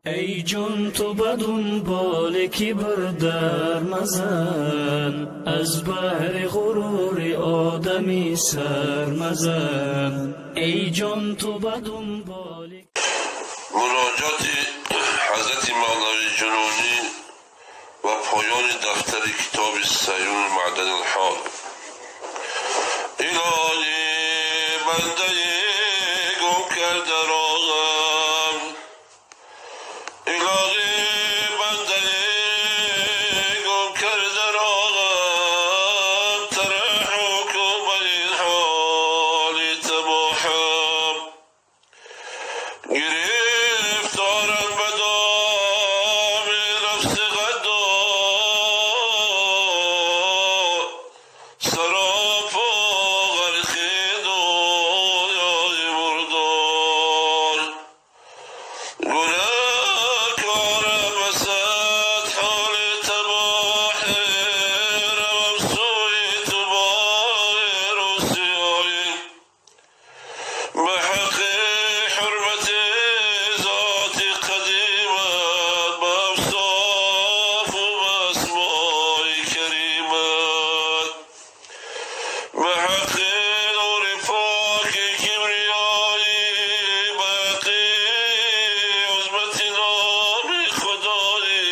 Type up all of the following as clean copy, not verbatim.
Эй ҷон, ту ба дунболи кибр дар мазан, аз баҳри ғурури одамӣ сар мазан. Эй ҷон, ту ба дунболи Муроҷоти ҳазрати Мавлави Ҷунунӣ ва поёни дафтари китоби саюни Маъданилҳол. Илоҳӣ, бандаи гум карда роҳам, илоҳӣ, бандаи гум карда роҳам, тараҳҳум кун ба ин ҳоли табоҳам, гирифторам ба доми нафси ғаддор, саропо ғарқи дунёи мурдор, гунаҳкорам васат ҳоли табоҳӣ, равам сӯи ту бо рӯсиёӣ, ба ҳаққи ҳурмати зоти қадимат, ба авсофу асмои каримат, ба ҳаққи нури поки кибриёӣ, ба ҳаққи азмати номи худоӣ,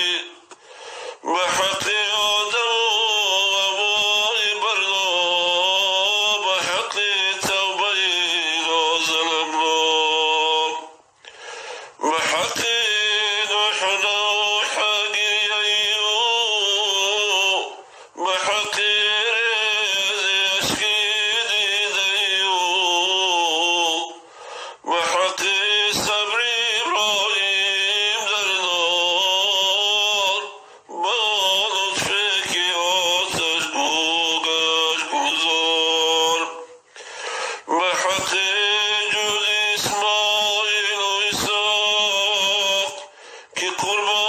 ба ҳаққи Одаму Ҳаввои барно, ба ҳаққи тавбаи нозаламно, ба ҳаққи нӯҳу нӯҳа гиряи ӯ, ба ҳаққи рези ашки дидаи ӯ, ба ҳаққи сабри Иброҳим дар нор, ба лутфе ки оташ гӯгаш гузор, ба ҳаққи ҷуди Исмоилу Исоқ, ки қурбон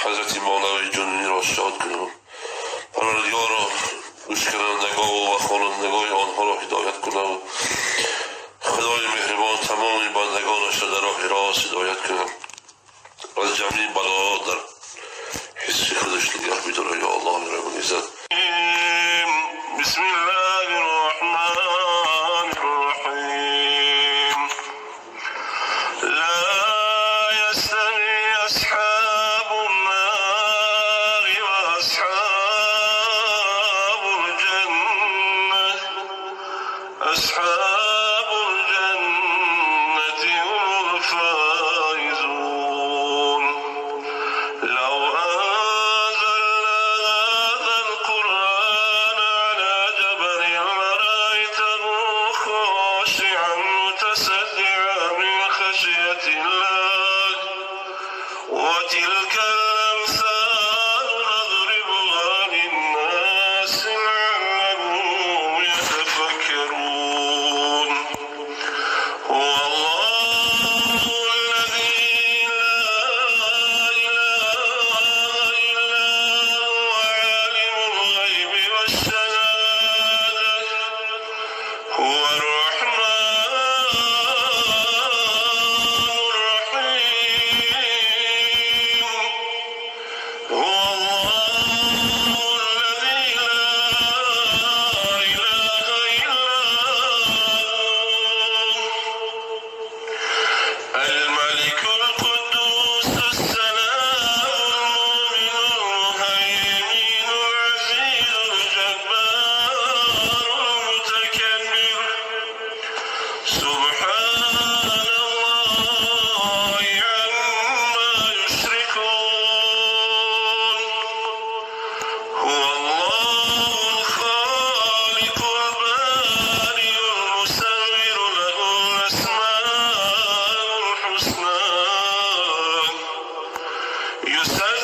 ҳазрати Мавлавии Ҷунуниро шод кунам. Парвардигоро, гӯшкунандагон ва хонандагони онҳоро ҳидоят кунам. Худои меҳрибон тамоми бандагонашро дар роҳи рост ҳидоят кунам. Аз ҷамъи бало дар ҳифзи худаш нигаҳ бидорад, ё Аллоҳи Раббулиззат. بسم الله الرحمن الرحيم. لا يستوي أصحاب النار وأصحاب الجنة، أصحاب الجنة هم الفائزون. لو أنزلنا هذا القرآن على جبل لرأيته خاشعا متصدعا من خشية الله، وتلك الأمثال نضربها للناس لعلهم يتفكرون. هو الله الذي لا إله إلا هو، عالم الغيب والشهادة، هو الرحمن الرحيم. هو الله الذي لا إله إلا هو، الملك القدوس السلام المؤمن المهيمن العزيز الجبار المتكبر. سبحان الله عما يشركون. هو الله الخالق البارئ المصور، له الأسماء الحسنى، يسبح